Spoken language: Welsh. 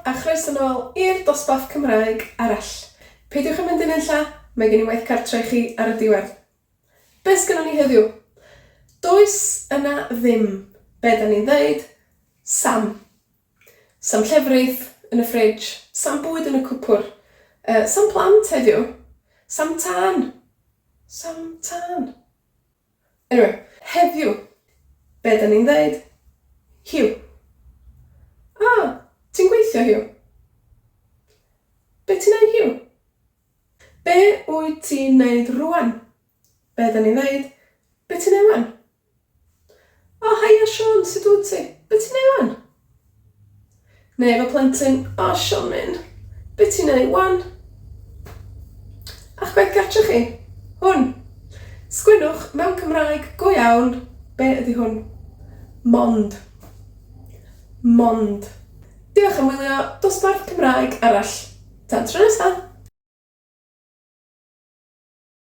a chroeso nôl i'r dosbarth Cymraeg arall. Peidiwch â mynd yn unlla, mae gen i waith cartre i chi ar y diwedd. Be' sgynnon ni heddiw? Does yna ddim. Be' 'dan ni'n ddeud? Sam. Sam llefrith yn y fridge, sam bwyd yn y cwpwr, yy sam plant heddiw, sam tân. Sam tân. Eniwe, heddiw, be' 'dan ni'n ddeud? Huw. Ah, ti'n gweithio Huw? Be' ti'n neud Huw? Be' wyt ti'n neud rŵan? Be' 'dan ni'n ddeud? Be' ti'n neud 'wan? O haia Siôn, sut wt ti? Be' ti'n neud 'wan? Neu efo plentyn, o Sionyn, be' ti'n neud 'wan? A'ch gwaith cartre chi, hwn. Sgwennwch mewn Cymraeg go iawn, be' ydi hwn? Mond. Mond. Diolch am wylio dosbarth Cymraeg arall. Tan tro nesa!